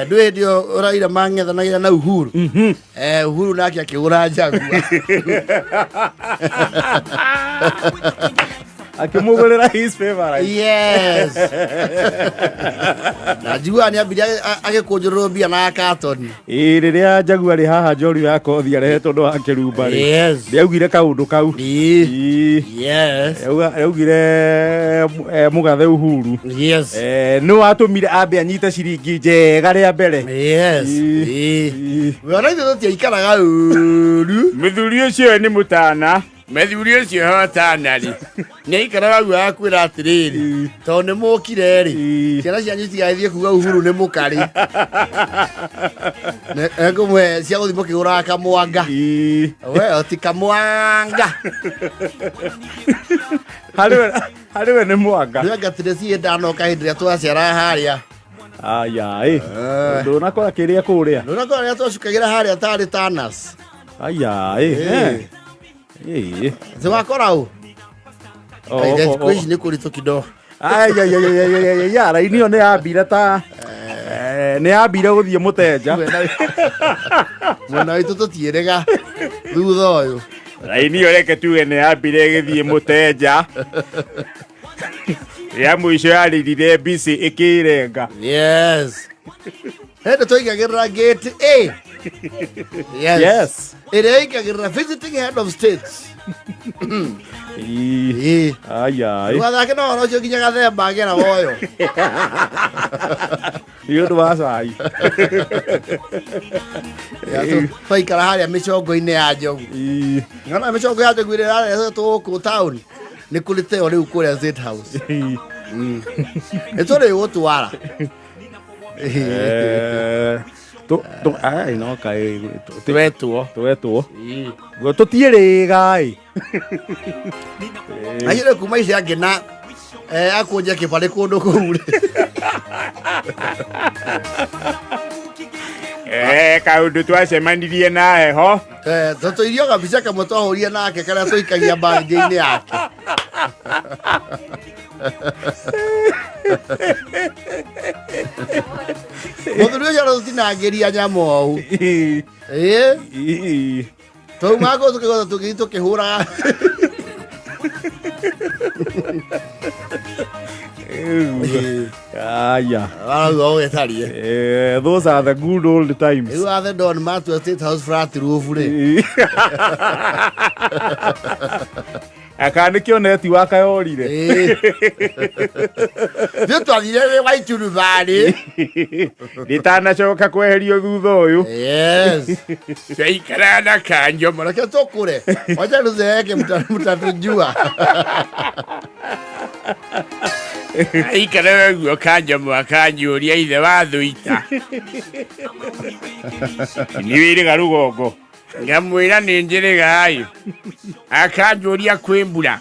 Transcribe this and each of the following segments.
Ndwĩ hĩndĩ ĩyo Raila mang'ethanagĩra na Uhuru. Uhuru nake akĩgũra Jaguar. Akĩmũgũrĩra his favorite. Yes. Na njiguaga nĩ ambire agĩkũnjũrĩrwo mbia na katoni. Ĩĩ, rĩrĩa Jaguar rĩ haha njorua ya kothi arehetwo ndũ wa kĩrumba rĩ, ndĩaugire kaũndũ kau. Ĩĩ. Ĩĩ. Yes. Augire mũgathe Uhuru nĩ watũmire ambe anyite ciringi njega rĩa mbere. Yes. Ĩĩ. Ĩĩ. Ĩĩ. We ona ithuĩ tũtiaikaraga ũru. Mũthuri ũcio nĩ mũtana. Mũthuri ũcio hotana rĩ, nĩ aikaraga guo akwĩra atĩrĩrĩ, tondũ nĩ mũkire rĩ, ciana cianyu itigathiĩ kuga Uhuru nĩ mũkarĩ. Ngũmũhe cia gũthiĩ mũkĩgũraga kamwanga. Ĩĩ. We ti kamwanga. Harĩ we nĩ mwanga. Nĩanga tirĩ ciĩ ndanoka hĩndĩ ĩrĩa twaceraga harĩa. Aya ĩ. Ndũnakora kĩrĩa kũrĩa. Ndũnakora rĩrĩa twacukagĩra harĩa tarĩ tanas. Aya ĩ. Ĩ. Thĩ wakora ũ? O, Kaithe o, thikũ o. ici nĩ kũritũ kidogo. Ayayayayayaya, raini ĩyo nĩ yambire ta nĩ yambire gũthiĩ mũtenja. Mwena witũ tũtiĩrĩga thutha ũyũ. Raini ĩyo reke tuge nĩ yambire ĩgĩthiĩ mũtenja. Ya mũico yarĩrire mbici ĩkĩrenga. Yes. Hĩndĩ twaigagĩrĩra gate A. Yes. Yes. Ĩrĩa ĩingagĩrĩra visiting head of states. Ĩĩ. Ĩĩ. Aya ĩ. Ndũgathake na ũhoro ũcio nginya gathemba agera woyo. Nĩ ũndũ wa cai. Twaikara harĩa mĩcongo-inĩ ya njogu. Ĩĩ. Nĩwona mĩcongo ya njogu ĩrĩa ĩrarehetwo gũkũ taũni nĩ kũrĩ teo rĩu kũrĩa State House. Ĩĩ. Nĩ tũrĩ gũtwara. Ai, no kaĩ Twetwo. twetwo. Guo tũtiĩrĩga ĩ. Aciore kuma ici angĩ na akũnja kĩbarĩ kũndũ kũu rĩ. Kaũndũ twacemanirie na heho. Tũtũirio gabica kamwe twahũrire nake karĩa tũikagia birthday-inĩ yake. Mũthuri ũcio aratũtinangĩria nyama ũũ. Ĩĩ. Twauma kũu tũkĩgotha tũgĩthiĩ tũkĩhũraga. Aya. Arauga ũgĩtarie. Those are the good old times. Rĩu athe Don matua State House flat roof rĩ. Aka nĩ kĩoneti wa kayorire. Ithuĩ twathire wĩ wa iturubarĩ. Rĩtanacoka kweherio thutha ũyũ. Yes. Twaikaraga na kanjo. Reke tũkũre. Wacha tuzeeke mtatujua. Aikaraga guo kanjo mwakanjũria ithe wa thũita. Nĩ wĩrĩga rũgongo. Ngamwĩra nĩ njĩrĩga-ĩ. Akanjũria kwĩ mbura.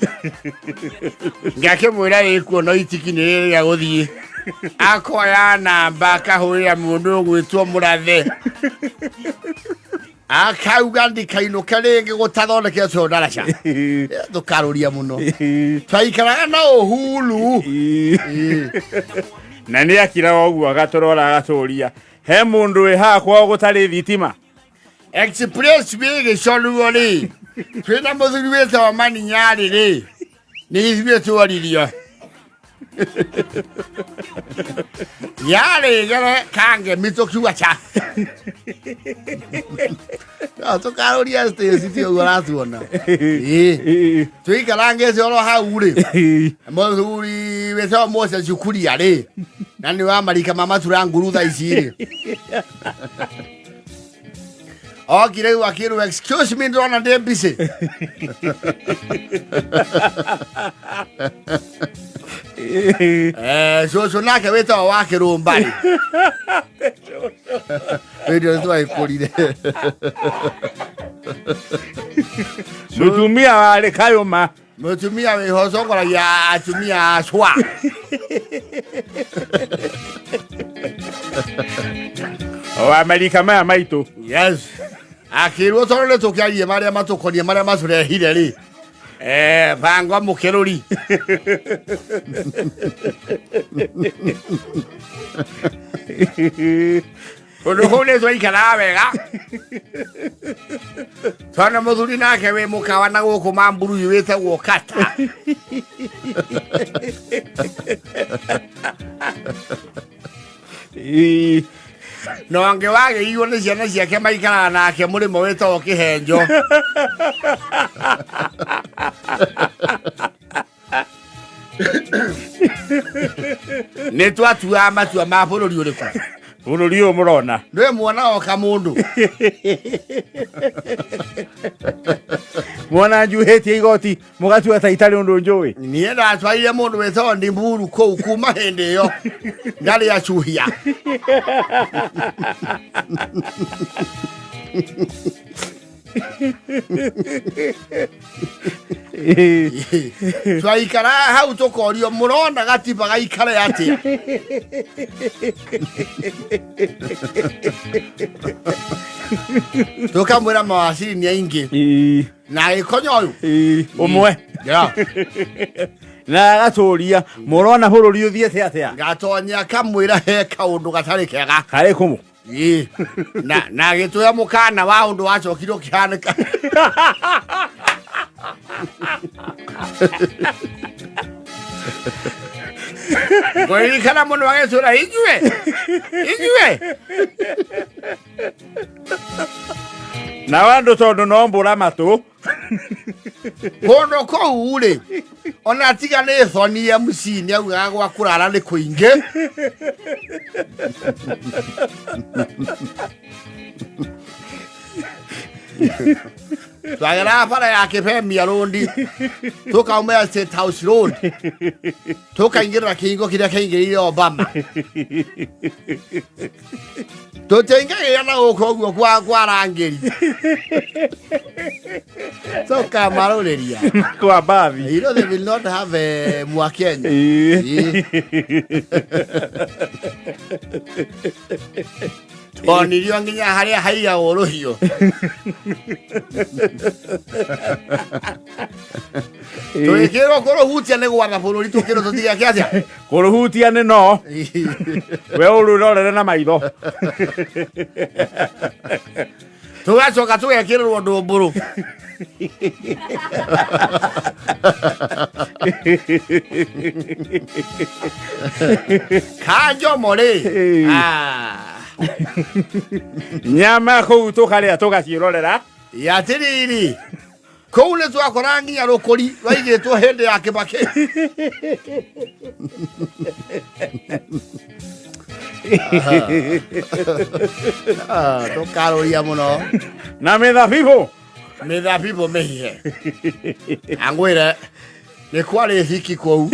Ngakĩmwĩra ĩkuo no itiki nĩ rĩrĩa gũthiĩ. Akoya namba akahũrĩra mũndũ ũgwĩtwo mũrathe. Akauga ndikainũke rĩngĩ gũtathondeketwo ndaraca. Tũkarũria mũno. Twaikaraga na Uhuru. Na nĩ akiraga ũguo agatũrora agatũria he mũndũ wĩ haha kwao gũtarĩ thitima. Express wĩ gĩconuo rĩ twĩna mũthuri wĩtagwo maninyarĩ rĩ nĩ ithuĩ tworirio yarĩ gere kangemi tũkiuga cha. No, tũkarũria Stacy ti ũguo aratuona. Ĩĩ. Tũikarangĩte oro hau rĩ mũthuri wĩtagwo Moses Kuria rĩ na nĩ wa marika ma matura nguru thaa ici rĩ okire rĩu akĩrwo excuse me ndĩrona ndĩ busy. Cũcũ nake wĩtagwo wa kĩrũmba rĩ hĩndĩ ĩyo twagĩkũrire. Mũtumia warĩ kayũma. Mũtumia wĩho ũcongoragia atumia acwa. Wa marika maya maitũ. Yes. Akĩrwo tondũ nĩ tũkĩarie marĩa matũkonie marĩa matũrehire rĩ. Bango mũkĩrũri. Kũndũ kũu nĩ twaikaraga wega tondũ mũthuri nake wĩ mũkawa na gũkũ mamburu wĩtagwo kata. Na ũngĩ wagĩirwo nĩ ciana ciake maikaraga nake mũrĩmo wĩtagwo kĩhenjo. Nĩ twatuaga matua ma bũrũri ũrĩkũ? Bũrũri ũyũ mũrona. Ndwĩ mwana oka mũndũ. Mwana njuhĩtie igoti mũgatua ta itarĩ ũndũ njũĩ. Niĩ ndatwarire mũndũ wĩtagwo Ndimburu kũu kuma hĩndĩ ĩyo ndarĩ acuhia. Twaikara hau tũkorio mũrona gatiba gaikare atĩa? Tũkamwĩra mawaciri nĩ aingĩ na agĩkonya ũyũ Ũmwe. Yeah. Na agatũria mũrona bũrũri ũthiĩte atĩa? Gatonya kamwĩra he kaũndũ gatarĩ kega. Karĩ kũmũ. Ĩĩ. Na agĩtũhe mũkana wa ũndũ wacokire ũkĩhanĩka. Ngũririkana mũno agĩtwĩra inyuĩ inyuĩ. Nao andũ tondũ no mbũra matũ. Kũndũ kũu rĩ, ona tiga nĩ thoni MC nĩ augaga gwa kũrara nĩ kũingĩ. Twageraga bara ya Kĩbemia Road, tũkaumĩra State House Road, tũkaingĩrĩra kĩhingo kĩrĩa kĩaingĩrĩire Obama. Tũtiaingagĩrĩra na gũkũ ũguo kwa arangĩri. Tũkamarũrĩria. Kwa mbathi. You know they will not have a Mwakenya. Onirio nginya harĩa haigagwo rũhiũ. Tũgĩkĩrwo kũrũhutia nĩ gwatha bũrũri tũkĩrwo tũtigeke atĩa? Kũrũhutia nĩ no. We ũrũrorere na maitho. Tũgacoka tũgekĩrĩrwo ndũmbũrũ. Kanjomo rĩ. Nyama kũu tũkarĩa tũgaciĩrorera. Atĩrĩrĩ. Kũu nĩ twakora nginya rũkũri rwaigĩtwo hĩndĩ ya Kĩbakĩ. Tũkarũria mũno. Na mĩthabibũ. Mĩthabibũ mĩhihe. Angwĩre nĩ kwarĩ hiki kũu.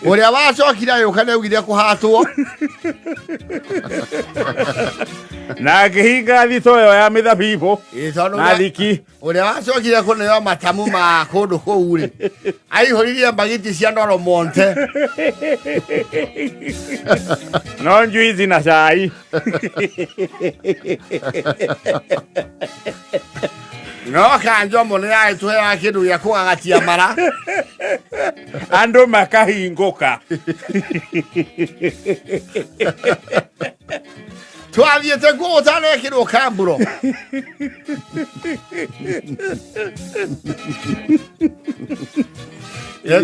Ũrĩa wacokire agĩũka nĩ augire kũhatwo. Na akĩhinga thito ĩyo ya mĩthabibũ. Ĩ, tondũ Na thiki. Ũrĩa wacokire kũneo matamu ma kũndũ kũu rĩ, aihũririe mbagiti cia ndoro monte. No njuici na cai. No kanjomo nĩ yagĩtũheaga kĩndũ gĩa kũgagatia mara. Andũ makahingũka. Twathiĩte kuo ũtanekĩrwo kamburo.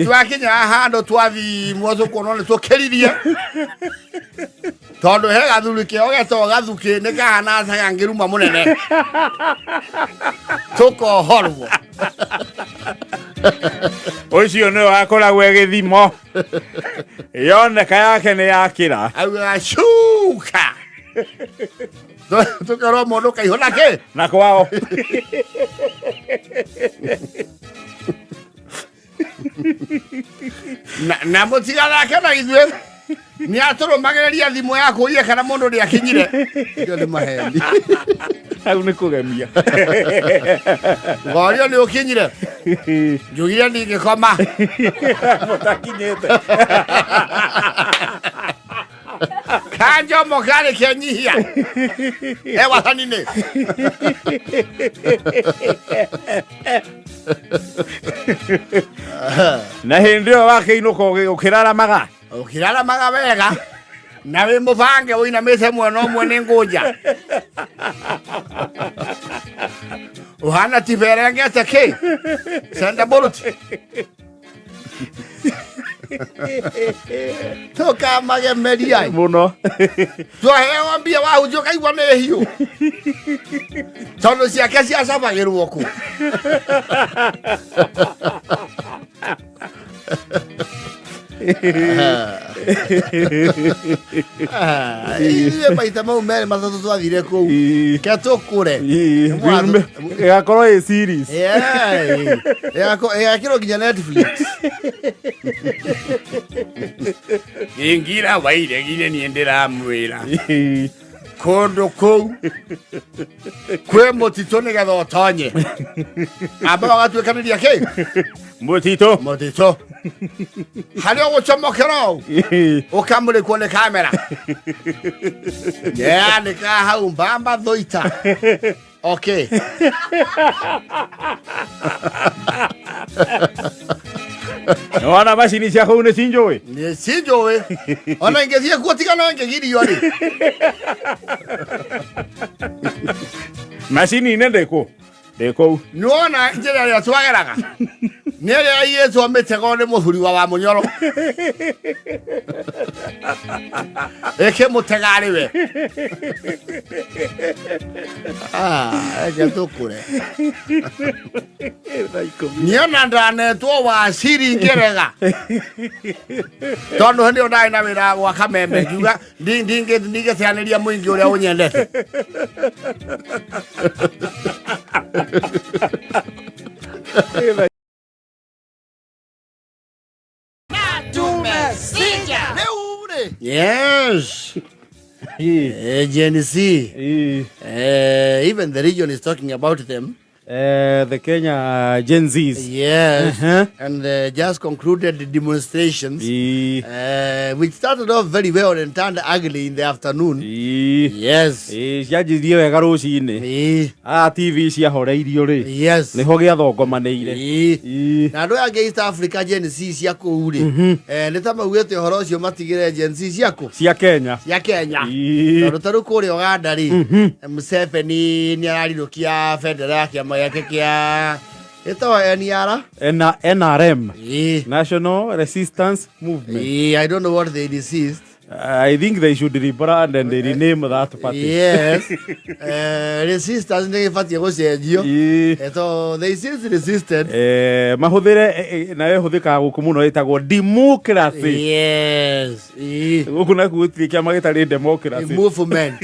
Twakinya handũ twathimwo tũkuonwo nĩ tũkĩririe. Tondũ he gathuri kĩo getagwo gathukĩ nĩ kahana ta gangĩruma mũnene. Tũkohorwo. Ũcio nĩwe wakoragwo e gĩthimo. Yoneka yake nĩ yakĩra. Augaga cuka. Tũkerwo mũndũ kaihũ na kĩ? Na kwao. Na mũtigathake na ithuĩ. Nĩ atũrũmagĩrĩria thimũ ya kũria kana mũndũ nĩ akinyire. Ĩyo nĩ maheni. Hau nĩ kũgemia. Ngorio nĩ ũkinyire. Njugire ndingĩkoma. Mũtakinyĩte. Kanjomo karĩ kenyihia e wathani-inĩ. Na hĩndĩ ĩyo wakĩinũka ũkĩraramaga. Ũkĩraramaga wega na wĩ mũbange ũinamĩte mwena ũmwe nĩ ngũnja ũhana tiberengete kĩ senda bolt tũkamagemeria Mũno. Twaheo mbia wahunjia ũkaigua nĩ hiũ tondũ ciake ciacabagĩrwo kũ. Ithuĩ maita mau merĩ matatũ twathire kũu ke tũkũre. Ĩgakorwo ĩ series. Ĩgakĩrwo nginya Netflix. Ingira wairegire niĩ ndĩramwĩra kũndũ kũu kwĩ mũtitũ nĩgetha ũtonye amba ũgatuĩkanĩria kĩ Mũtitũ. Mũtitũ harĩa ũgũcomokera ũũ ũkamũrĩkwo nĩ kamera nĩyanĩka hau mbamba thũita. Okay. Nĩwona macini cia kũu nĩ cinjũĩ. Nĩ cinjũĩ ona ingĩthiĩ kuo tiga no ingĩgirio rĩ. Macini nĩ ndĩkũ ndĩ kũu. Nĩwona njĩra ĩrĩa twageraga nĩ ĩrĩa yaiyĩtwo mĩtego nĩ mũthuri wa Wamunyoro ĩkĩmũtega arĩ we. Ah, reke tũkũre. Niona ndanetwo waciri ngĩrega tondũ hĩndĩ ĩyo ndarĩ na wĩra gwa kamembe ngiuga ndingĩteanĩria mũingĩ ũrĩa ũnyendete. Rĩu rĩ. Yes. Gen Z. Even the region is talking about them. The Kenya Gen Zs. Yes. And just concluded the demonstrations, which started off very well and turned ugly in the afternoon. Yes. Cianjirie wega rũcinĩ. Ah, TV ciahoreirio rĩ. Nĩho gĩathongomanĩire. Na andå aya angĩ East Africa Gen Z cia kũu rĩ, nĩ ta maugĩte ũhoro ũcio matigĩre Gen Z cia kũ? Cia Kenya. Cia Kenya. Tondũ ta rĩu kũrĩa Uganda rĩ, Museveni nĩ ararirũkia bendera ya kĩama gĩake kĩa ĩtagwo NR. NRM. National Resistance Movement. I don't know what they resist. I think they should rebrand and they rename that party. Yes. Resistance nĩ ĩbatiĩ gũcenjio. So they since resisted. Mahũthĩre nayo ĩhũthĩkaga gũkũ mũno ĩtagwo democracy. Yes. Gũkũ nakuo gũtirĩ kĩama gĩtarĩ democracy. Movement.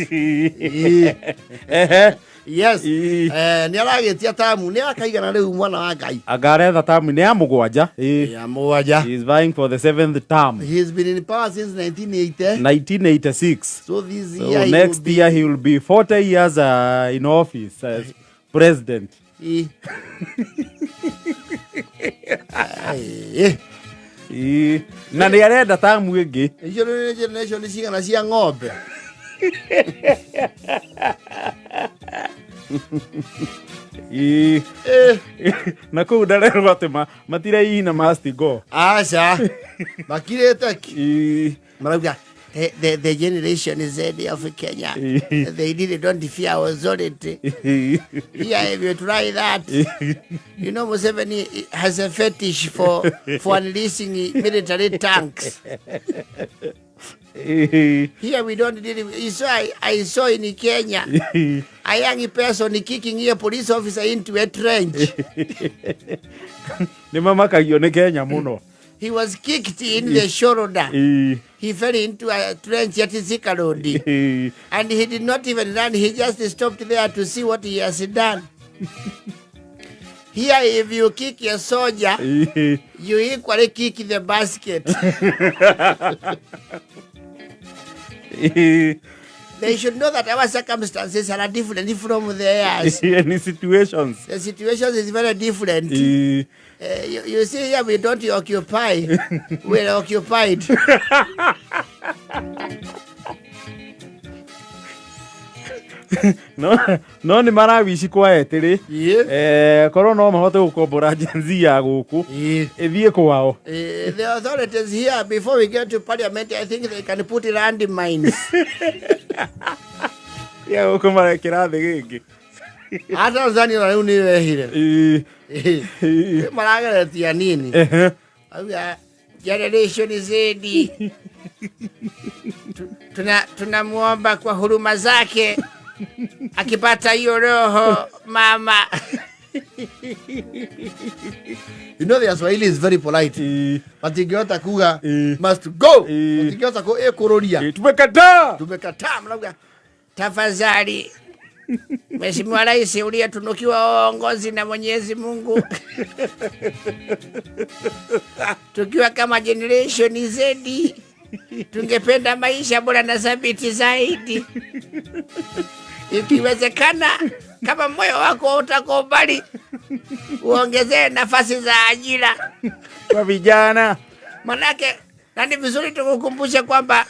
Ehe. Yes. Nĩ aragĩtia tamu nĩ akaigana rĩu mwana wa Ngai. Anga aretha tamu nĩ ya mũgwanja. Ya mũgwanja. He is vying for the seventh term. He has been in power since 1980. 1986. So this So year he next will be year he will be 40 years in office as president. Na nĩ arenda tamu ĩngĩ. Icio nĩ generation cigana cia ng'ombe. Na kũu ndarerwo atĩ matireina must go. Aca. Makirĩte ki. Marauga the generation Z of Kenya, they really don't fear authority. Here, if you try that, you know Museveni has a fetish for unleashing military tanks. Here we don't really. You saw, I saw in Kenya a young person kicking a police officer into a trench. Nĩ mamakagio nĩ Kenya mũno. He was kicked in the shoulder. He fell into a trench at Thika Road. And he did not even run. He just stopped there to see what he has done. Here, if you kick a soldier, you equally kick the basket. They should know that our circumstances are different from theirs. Any situations. The situation is very different. You see here, we don't occupy. We're occupied. No nĩ marawici kwa etĩrĩ. Ĩĩ. Korwo no mahote gũkombora Gen Z ya gũkũ Ĩĩ. ĩthiĩ kwao. The authorities here, before we get to parliament, I think they can put landmines. Ya gũkũ marekĩra thĩ gĩngĩ. A Tanzania na rĩu nĩ wehire. Ĩĩ. Ĩĩ. Marageretia nini? Auga generation Z tunamuomba kwa huruma zake akipata hiyo roho mama. You know their Swahili is very polite. Matingĩhota kuga must go. Matingĩhota kũrũria. Tumekataa. Tumekataa mnauga tafadhali Mheshimiwa Rais uliyetunukiwa uongozi na Mwenyezi Mungu, tukiwa kama generation Z tungependa maisha bora na thabiti zaidi. Ikiwezekana, kama moyo wako utakubali, uongezee nafasi za ajira kwa vijana. Manake na ni vizuri tukukumbushe kwamba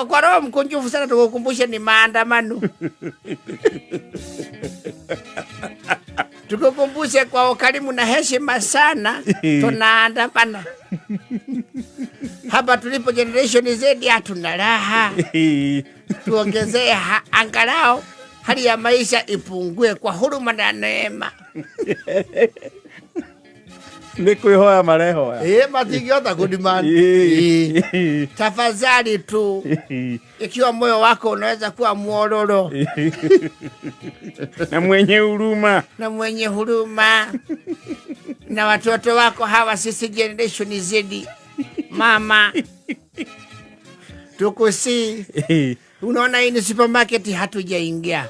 kwa roho mkunjufu sana tukukumbushe ni maandamano. Tukukumbushe kwa ukarimu na heshima sana tunaandamana. Hapa tulipo generation Z hatuna raha. Tuongezee angalau hali ya maisha ipungue kwa huruma na neema. Nĩ kwĩhoya marehoya. Ĩĩ, matingĩhota kudemand. Ĩĩ. Tafadhali tu, ikiwa moyo wako unaweza kuwa mwororo na mwenye huruma, na mwenye huruma na watoto wako hawa, sisi generation Z mama, tukusi. Unaona hii ni supermarket, hatujaingia.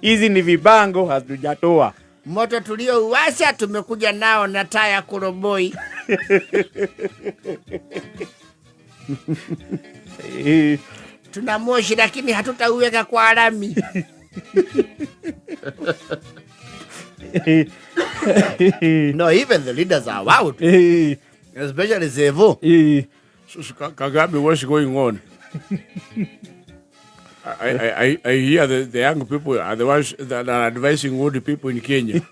Hizi ni vibango hatujatoa. Moto tuliouwasha tumekuja nao na taa ya koroboi. Tuna moshi lakini hatutauweka kwa lami. No, even the leaders are out. Especially Zevo. Kagame, what's going on? I hear the young people are the ones that are advising old people in Kenya.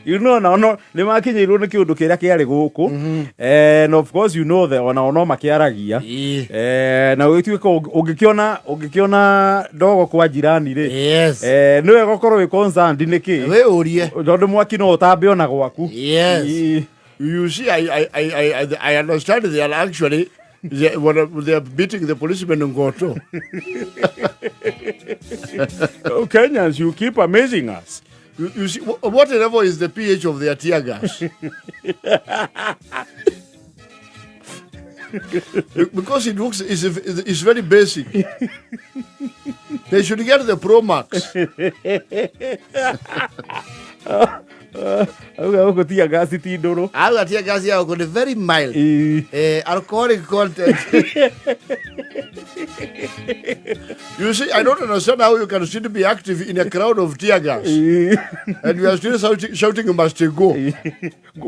You know, no, no, nĩ makinyĩirwo nĩ kĩũndũ kĩrĩa kĩarĩ gũkũ. And of course you know the ona ono makĩaragia. Na ũgĩtuĩka ũngĩkĩona ndogo kwa jirani rĩ. Nĩ wega ũkorwo wĩ concerned nĩ kĩ? Wĩũrie. Tondũ mwaki no ũtambe ona gwaku. You see, I understand they are actually they are beating the policemen in Goto. Oh, Kenyans, you keep amazing us. You see, what level is the pH of their tear gas? Because it looks, it's very basic. They should get the Pro Max. Auga gũkũ tear gas ti ndũrũ. Auga tear gas ya gũkũ ni very mild. Alcoholic content. You see, I don't understand how you can still be active in a crowd of tear gas. And you are still shouting, you must go.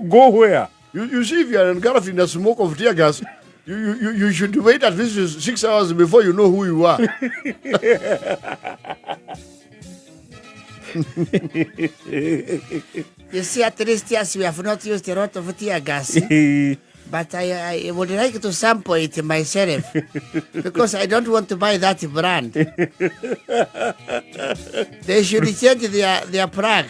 Go where? You see, if you are engulfed in a smoke of tear gas, you should wait at least 6 hours before you know who you are. You see, at least yes, we have not used a lot of tear gas. But I would like to sample it myself because I don't want to buy that brand. They should change their plug.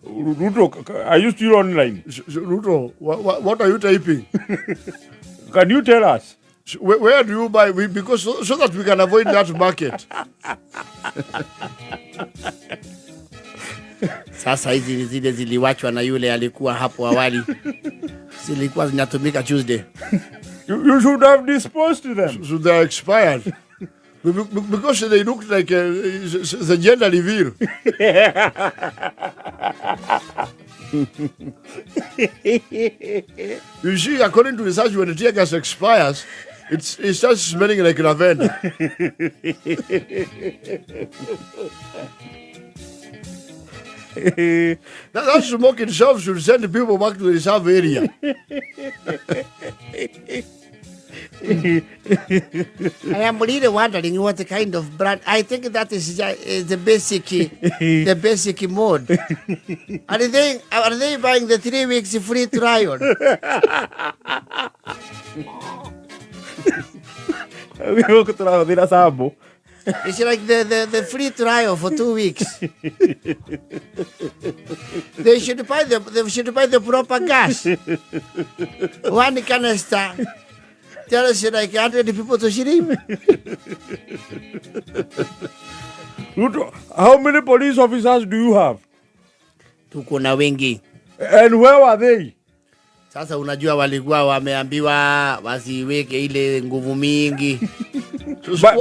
Ruto, are you still online? Ruto, what are you typing? Can you tell us? Where do you buy? Because so that we can avoid that market. Sasa hizi ni zile ziliwachwa na yule alikuwa hapo awali. Zilikuwa zinatumika Tuesday. You should have disposed them. So they are expired. Because they look like the gender reveal. You see, according to research, when the tear gas expires, it starts smelling like lavender. That smoke itself should send the people back to the reserve area. I am really wondering what kind of brand. I think that is the basic, the basic mode. Are they buying the 3 weeks free trial? Gũkũ tũrahũthĩra sambo. It's like the free trial for 2 weeks. They should buy the proper gas. One canister tells you like 100 people to sleep. Ruto, how many police officers do you have? Tuko na wengi. And where were they? Sasa unajua walikuwa wameambiwa wasiweke ile nguvu mingi.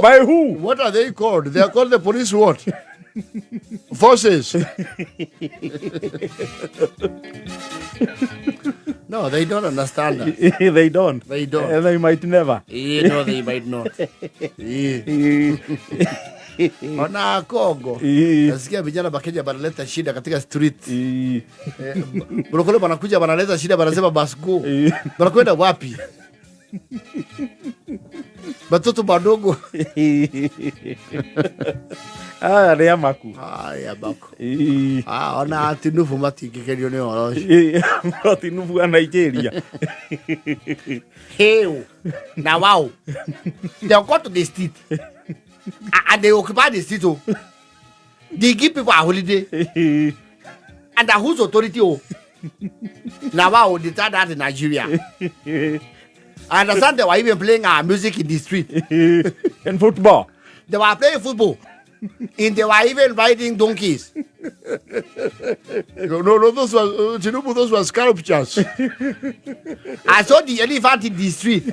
By who? What are they called? They are called the police what? Forces. No, they don't understand us. They don't. They don't. And they might never. You know they might not. Yeah. Ona Kongo. Nasikia vijana wa Kenya wanaleta shida katika street. Brokole wanakuja wanaleta shida, wanasema bas go. Wanakwenda wapi? Batoto badogo. Aya nĩ amaku. Haya bako. Ah, ona Tinubu matingĩkerio nĩ ũhoro ũcio. Tinubu a Nigeria. Hell. Now wow. They'll go to the street. And they occupy the street. Oh. They give people a holiday. And whose authority? Oh. Now wow, they start that in Nigeria. I understand they were even playing our music in the street. And football. They were playing football. And they were even riding donkeys. No, those were, Tinubu, those were sculptures. I saw the elephant in the street.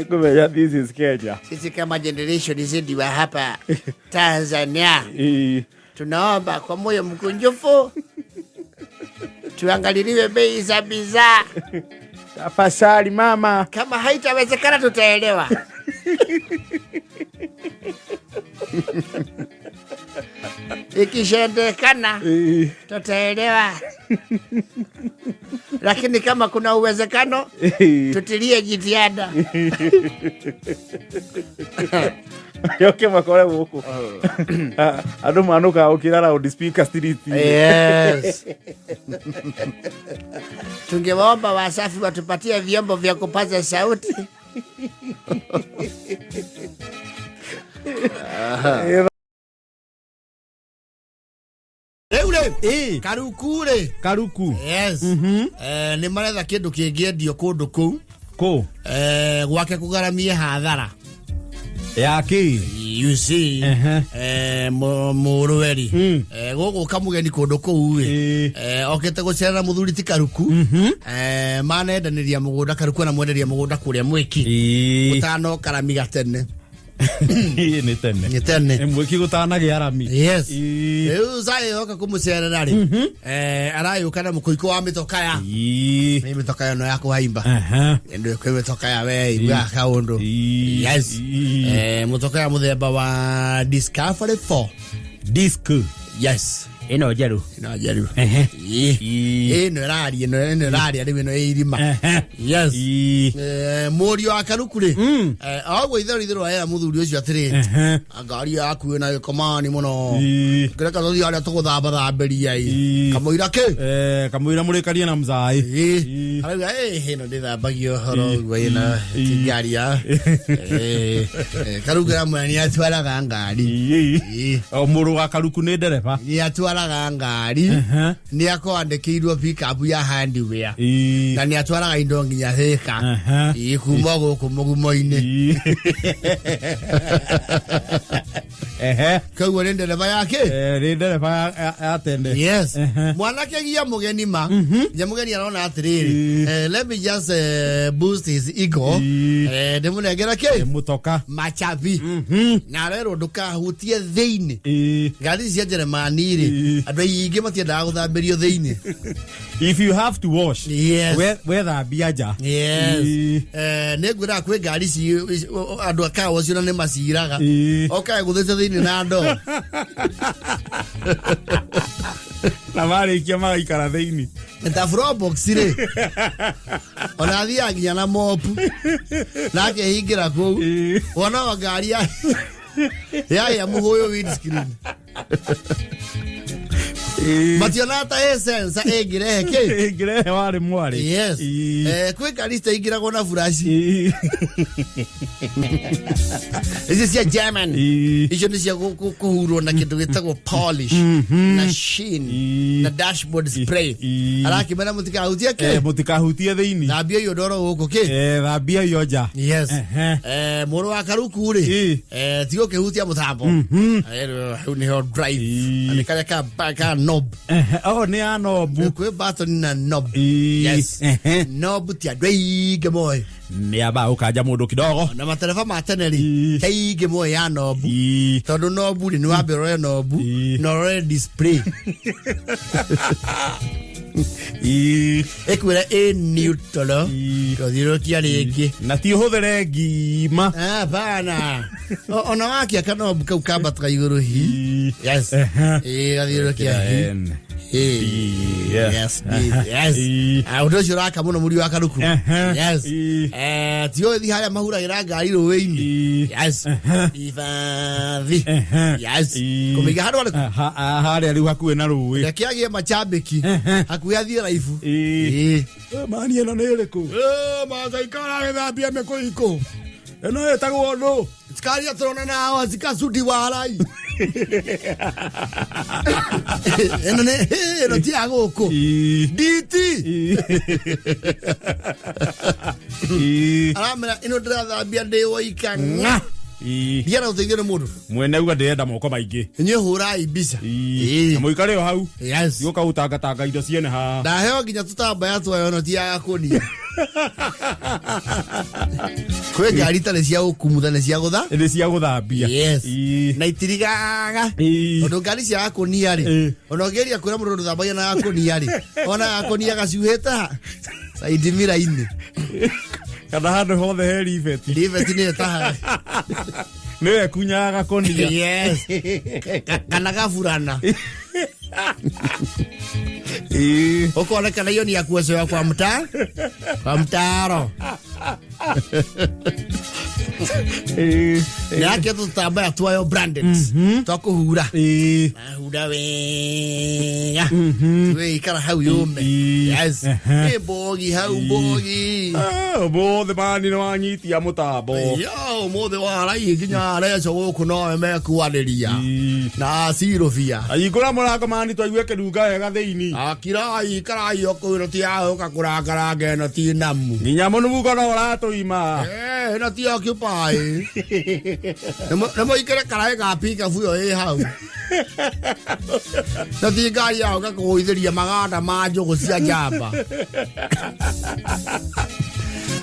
Kumenya this is Kenya. Sisi kama generation Z wa hapa Tanzania tunaomba kwa moyo mkunjufu tuangaliliwe bei za bidhaa. Tafadhali mama. Kama haitawezekana tutaelewa. Ikishindikana tutaelewa, lakini kama kuna uwezekano tutilie jitihada. Yoke makore gũkũ andũ manũkaga gũkĩra loudspeaker street. Yes. Tungewaomba Wasafi watupatie vyombo vya kupaza sauti. Rĩu rĩ, Karuku rĩ, Karuku. Yes. Nĩ maretha kĩndũ kĩngĩendio kũndũ kũu Kũ? Gwake kũgaramie hathara. Ya kĩ? You see, mũrũeri gũgũka mũgeni kũndũ kũu ĩ, okĩte gũcerera mũthuri ti Karuku, manendanĩria mũgũnda, Karuku anamwenderia mũgũnda kũrĩa Mwĩki gũtanoka rami gatene. Nĩ tene. Nĩ tene. Mwĩki gũtanagĩa rami. Yes. Rĩu caĩ oka kũmũcerera rĩ, arayũka na mũkũikũ wa mĩtokaya, nĩ mĩtokaya ĩno ya kũhaimba. Ndũ kwĩ mĩtokaya we iguaga kaũndũ. Yes. Mũtokaya mũthemba wa Discovery 4. Disc. Yes. Ĩno njerũ. Ĩno njerũ. Ĩno ĩraria, ĩno ĩraria rĩu, ĩno ĩ irima. Yes. Mũriũ wa Karuku rĩ, oguo itherũ itherũ aera mũthuri ũcio atĩrĩrĩ, ngari yaku ĩna gĩkomani mũno, kĩreka tũthiĩ harĩa tũgũthambathambĩria ĩ. Kamũira kĩ? Kamũira mũrĩkarie na mzaĩ. Arauga ĩno ndĩthambagia ũhoro ũguo, ĩno ti ngari ya Karuku, amwe nĩ atwaraga ngari. O mũrũ wa Karuku nĩ ndereba. Nĩ atwaraga ngari, nĩ akwandĩkĩirwo pickup ya hardware, na nĩ atwaraga indo nginya Thĩka. Kuma gũkũ mũgumo-inĩ. Koguo nĩ ndereba yake. Nĩ ndereba ya tene. Yes. Mwanake gia mũgeni ma nja mũgeni arona atĩrĩrĩ, let me just boost his ego, ndĩmũnengera kĩ? Mũtoka. Machabi, na arerwo ndũkahutie thĩinĩ. Ngari ici cia Jeremani rĩ, andũ aingĩ matiendaga gũthambĩrio thĩinĩ. If you have to wash, Yes. wethambia nja. Yes. Nĩ ngwĩraga kwĩ ngari ici andũ a kawa ũcio na nĩ maciraga okae gũthĩte thĩinĩ na ndoo. Na marĩkia magaikara thĩinĩ. Ta Probox rĩ, ona athiaga nginya na mopu na akehingĩra kũu. Wona wa ngari yahĩa mũhũyũ windscreen. Mationaga ta ĩ sensor ĩngĩrehe kĩ Ĩngĩrehe warĩ mwarĩ. Yes. Kwĩ ngari citaingĩragwo na buraci. Ici cia German. Icio nĩ cia kũhurwo na kĩndũ gĩtagwo polish na sheen na dashboard spray. Arakĩmera mũtikahutie kĩ. Mũtikahutie thĩinĩ. Thambia iyo ndoro gũkũ kĩ. Thambia iyo nja. Yes. Mũrũ wa Karuku rĩ, tiga ũkĩhutia mũtambo. Hau nĩho drive. Na nĩ karĩa ka knob. Oh, nĩ ya knob. Kwĩ button na knob. Yes. Knob ti andũ aingĩ moĩ. Nĩ amba gũkanja mũndũ kidogo. Na matereba ma tene rĩ, ti aingĩ moĩ ya knob. Tondũ knob rĩ, nĩ wambe ũrore knob, na ũrore display. Ĩkwĩra ĩ neutral, tũthiũrũrũkia rĩngĩ. Na ti ũhũthĩre ngima. Hapana. Ona wakia kanobu kau kambataga igũrũ hi. Yes. Gathiũrũrũkia hi. N. Ĩ. D. Yeah. Yes, D, yes. Ũndũ ũcio ũraka mũno mũriũ wa Karuku. Yes. Ti ũyũ thi harĩa mahuragĩra ngari rũĩ-inĩ. Yes. Ibathi. Yes. Kũmĩiga handũ harĩkũ? Harĩa rĩu hakuhĩ na rũĩ. Reke agĩe macambĩki. Hakuhĩ athiĩ raibu. Mani ĩno nĩ ĩrĩkũ? Macaikara agĩthambia mĩkũikũ. Ĩno ĩtagwo ndũ? Sikaria tũrona na hawa zikasudi warai. Ĩno nĩ ĩno ti ya gũkũ. DT. Aramera ĩno ndĩrathambia ndĩ woika ng'a. Ndiara ũteithio nĩ mũndũ. Mwene uga ndĩrenda moko maingĩ. Inyuĩ hũrai mbica. Na mũikare o hau. Yes. Gũka gũtangatanga indo ciene haha. Ndaheo nginya tũtambaya twayo no ti ya gakũnia. Kwĩ ngari itarĩ cia gũkumutha nĩ cia gũtha. Nĩ cia gũthambia. Yes. Na itirigaga. Tondũ ngari cia gakũnia rĩ, ona ũngĩgeria kwĩra mũndũ ndũthambagia na gakũnia rĩ, ona gakũnia gacuhĩte ha side mirror-inĩ. Kana handũ hothe he ribeti. Ribeti nĩyo ĩtahaga. Nĩyo ĩkunyaga gakũnia. Yes. Kana gaburana. Ukonekana hiyo ni ya kuosewa kwa mtaa, kwa mtaro. Nake tũtambaya twayo branded twa kũhura. Ahura wega. Twĩikara hau yũme. Yes. Ĩ mbogi hau mbogi. Ũmũthĩ mani nĩ wanyitia mũtambo. Yo, ũmũthĩ warai nginya areco gũkũ nowe mekuanĩria. Na cirũbia. Ahingũra mũrango mani twaigue kĩrunga wega thĩinĩ. Akirai karai o kũu ĩno ti ya gũka kũrangaranga ĩno ti namu. Nginya mũnungo no ũratũima. Ĩno ti occupy. Nĩ mũikĩre karaĩ ga pickup ĩyo ĩ hau. Na ti ngari ya gũka kũgũithĩria maganda ma njũgũ cia njamba.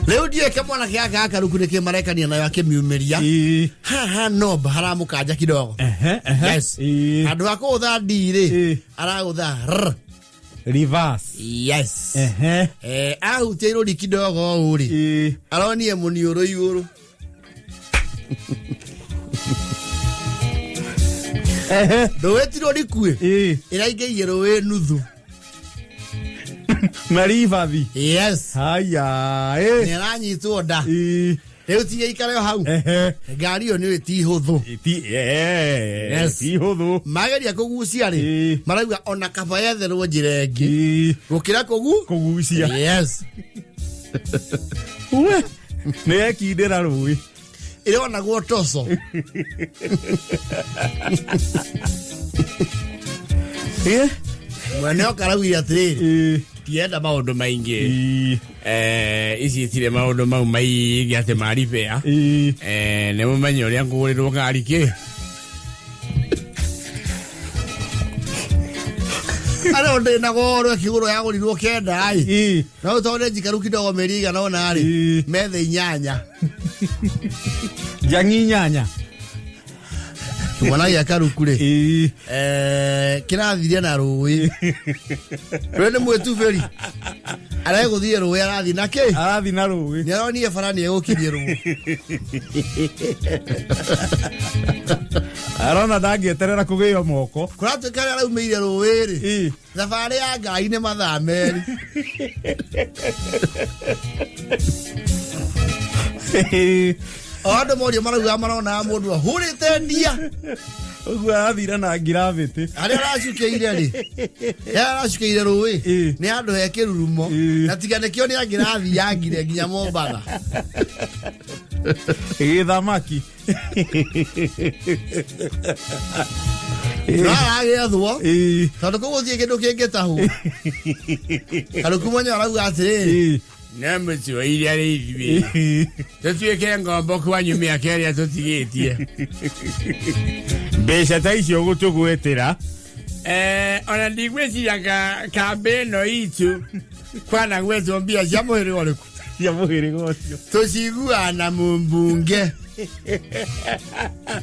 Rĩu ndiũĩ kĩmwana gĩake gaka Karuku nĩkĩ marekania nayo akĩmiumĩria. Haha knob haramũkanja kidogo. Yes. Handũ ha kũgũtha D rĩ, aragũtha R. Reverse. Yes. Ahutia irũri kidogo ũũ rĩ, aronie mũniũrũ igũrũ. Rũĩ ti rũrikuĩ. Ĩraingĩirie rũĩ nuthu. Na ribathi. Yes. Haya. Nĩ aranyitwo nda. Rĩu tiga ikare o hau. Ngari ĩyo nĩ ti hũthũ. Yes. Ti hũthũ. Mageria kũgucia rĩ, marauga ona kaba yetherwo njĩra ĩngĩ. Gũkĩra kũgucia. Yes. We, nĩ ekindĩra rũĩ. Ĩronagwo toco. Mwene ũkaraugire atĩrĩrĩ, tienda maũndũ maingĩ. Ici itirĩ maũndũ mau maingĩ atĩ ma repair. Nĩ mũmenye ũrĩa ngũgũrĩrwo ngari kĩ. Arĩa ndĩ na goro ĩkĩgũrwo yagũrirwo 9 ĩ. No tondũ nĩ njikaru kidogo mĩeri ĩigana ũna rĩ, metha 8. Njangi 8. Kĩmwana gĩa Karuku rĩ, kĩrathirie na rũĩ. Rũĩ nĩ mwĩtubĩri. Aregũthiĩ rũĩ arathiĩ na kĩ? Arathiĩ na rũĩ. Nĩ aronire bara nĩ egũkirie rũĩ. Arona ndangĩeterera kũgĩo moko. Kũratuĩka arĩa araumĩire rũĩ rĩ. Ĩ. Thabarĩ ya ngari nĩ mathaa merĩ. O andũ morio marauga maronaga mũndũ ahũrĩte ndia. Ũguo arathire na ngirabĩtĩ. Harĩa aracukĩire rĩ. Harĩa aracukĩire rũĩ. Ĩ. Nĩ handũ he kĩrurumo. Ĩ. Na tiga nĩkĩo nĩ angĩrathiangire nginya Mombatha. Gĩthamaki. No aragĩethwo. Ĩ. Tondũ kũu gũtirĩ kĩndũ kĩngĩtahwo. Karuku mwenyewe arauga atĩrĩrĩ. Ĩ. Na mũtũire arĩ ithuĩ tũtuĩke ngombo kwanyu mĩaka ĩrĩa tũtigĩtie mbeca ta icio gũtũgwetera. Eh, ona ndigwĩciria kambĩ ĩno itũ kwana gwetwo mbia cia mũhĩrĩga ũrĩkũ Cia mũhĩrĩga ũcio. Tũciguaga na mũmbunge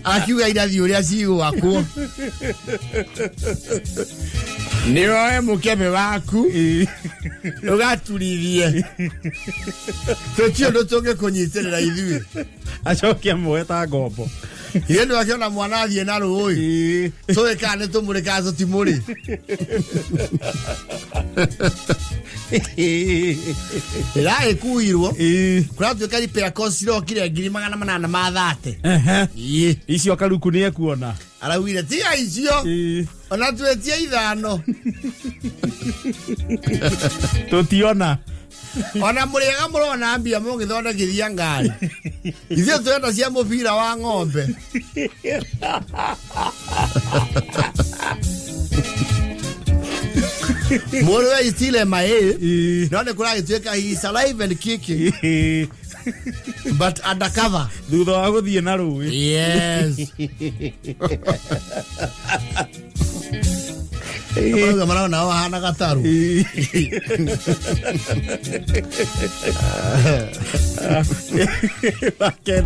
akiuga irathi ũrĩa cigwakwo. Nĩ woe mũkebe waku Ĩ. ũgaturithie tũtiũ ũndũ tũngĩkũnyitĩrĩra ithuĩ. Acoke amuoe ta ngombo. Ithuĩ ndũ akĩona mwana athiĩ na rũĩ Ĩ. tũĩ kana nĩ tũmũrĩ kana tũtimũrĩ. Ĩragĩkuirwo. Ĩ. Kũratuĩka repair cost cirokire 830,000. Ehe. Ĩ. Icio Karuku nĩ ekuona. Araugire tiga icio. Ĩ. Ona twĩtie ithano. Tũtiona. Ona mũrĩega mũrona mbia mũgĩthondekithia ngari, ithuĩ tũrenda cia mũbira wa ng'ombe. Mũrũ we itile maĩ. Ĩ. No nĩ kũragĩtuĩka he is alive and kicking Ĩ. but undercover. Thutha wa gũthiĩ na rũĩ. Yes. Marauga marona o ahana gatarũ. Ĩ. Wake.